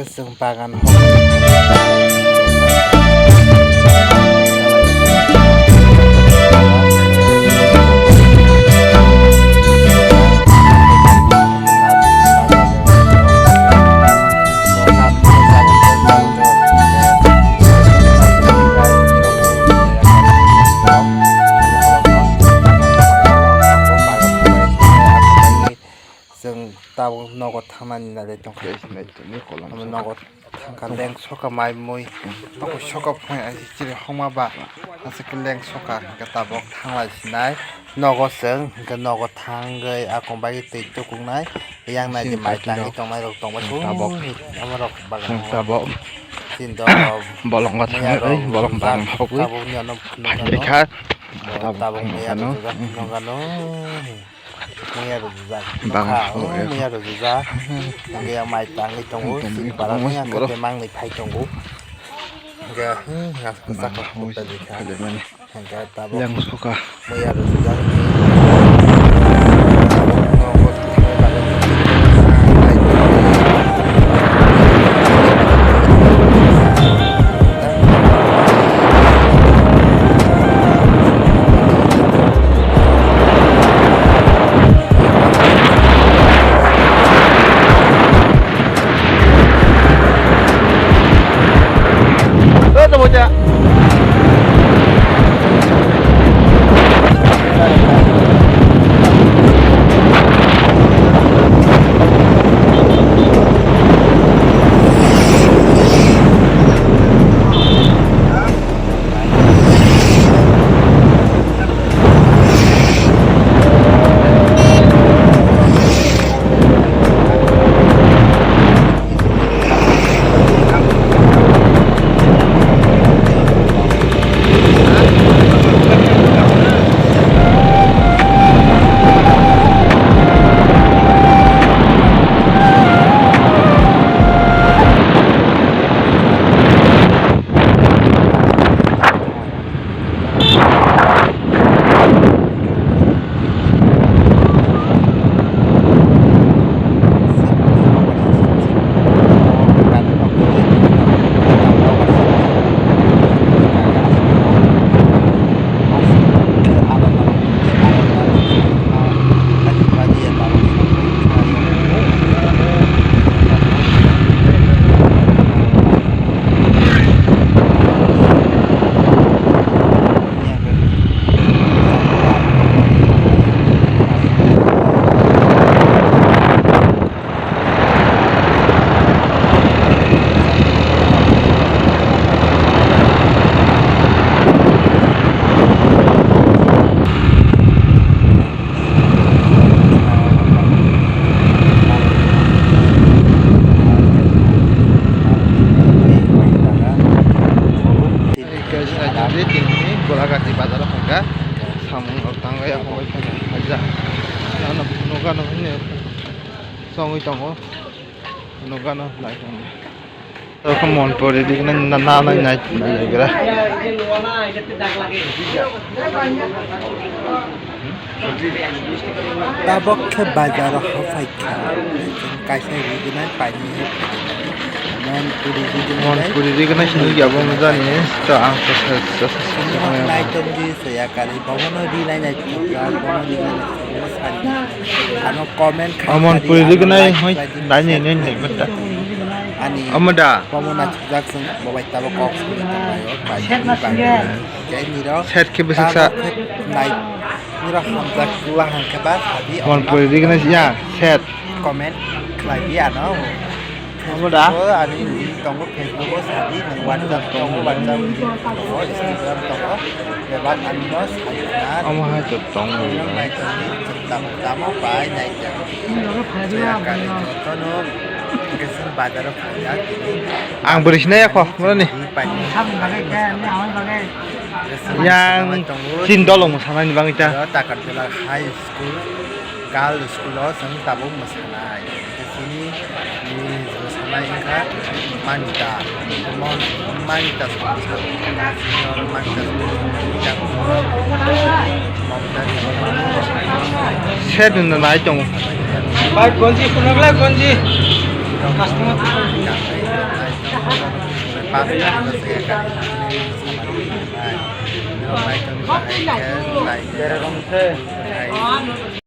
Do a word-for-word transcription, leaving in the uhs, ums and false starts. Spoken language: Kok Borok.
Chwng bagan chwng tabuk nogo thangnani nai tongkha. Tei sinai tongwi kolom Omo sa. Nogo thangkha leng soka mai mui. Tokoi soka phai ai chiri homa ba. Aswk leng soka hwnkhe tabuk thanglai sinai. Nogo chwng hwnkhe nogo thangwi akon bai twi tukungnai. Yang nai di Chini mai tangwi tongnairok tongbai chwng tabuk. Omo rok bagan Chwng tabuk. Chini doro bolongo muya thangwi rok bolong rijak. Bagwi. Tabuk ni ano phunukgano. Phaikha. Tabuk Tabuk muya phunukgano. Rok rijak phunukgano. Muya rok rijak. Bang Nokha, hao oh, ya. Muya rok rijak. Hingke yang mai tangwi tongo, Tangwi sini para tongo, ni ang borok. Kete mang ni phai tongo. Hingke, hmm, ngas kesak Bang hao, kok peli kha. Kali mani. Hingke tabok Yang soka. Muya rok rijak. Samung rok tangwi aphangwi khaijak. Ano nokano hwnwi chongwi tongo. Nokano naitongo. Oko Monpuri digna na na nai nai nai gra. Tabok khe bazar o haphai kha. Kaisa rignai paini he. Monpuri rignai. Monpuri rignai sini ya bo mujani. To ang to sa sa sa. Nai tongdi saya kari. Bono rinai nai tongkha. Bono rinai nai tongkha. Ano comment kha. Monpuri rignai hoi. Dani nai nai bata. Ani Omo da. Bomo na chujak sung bobai tabo kok sung tonglaio bai bang. Khe niro Set khe bwswk sa. Nai niro hamjak kula hangkhe ba sabi Mon puri dik na ya set. Comment khlai di ano. Omo da. Ani tongo Facebook o sabi nang WhatsApp tongo WhatsApp tongo Instagram tongo. Bebak ani no sai na. Omo hai to tongo. Nai tongdi. Tamo, tamo pai nai tamo. Kari jotono, hingke chwng bazar o phaijak tini. Ang bwrwi sinai yakho, boroni. Yang chin dolong sanani bagwi ta. Takarjala High School, Girls School o chwng tabuk mwsanai. Hingke chini Ni sanai wngkha Manita. Mon-, Manita song sanai. Senior Manita song sanai. Mamta ni Set no nai tongo. Bai, gonji, kunabla gonji. Customer. Pasta, pasta,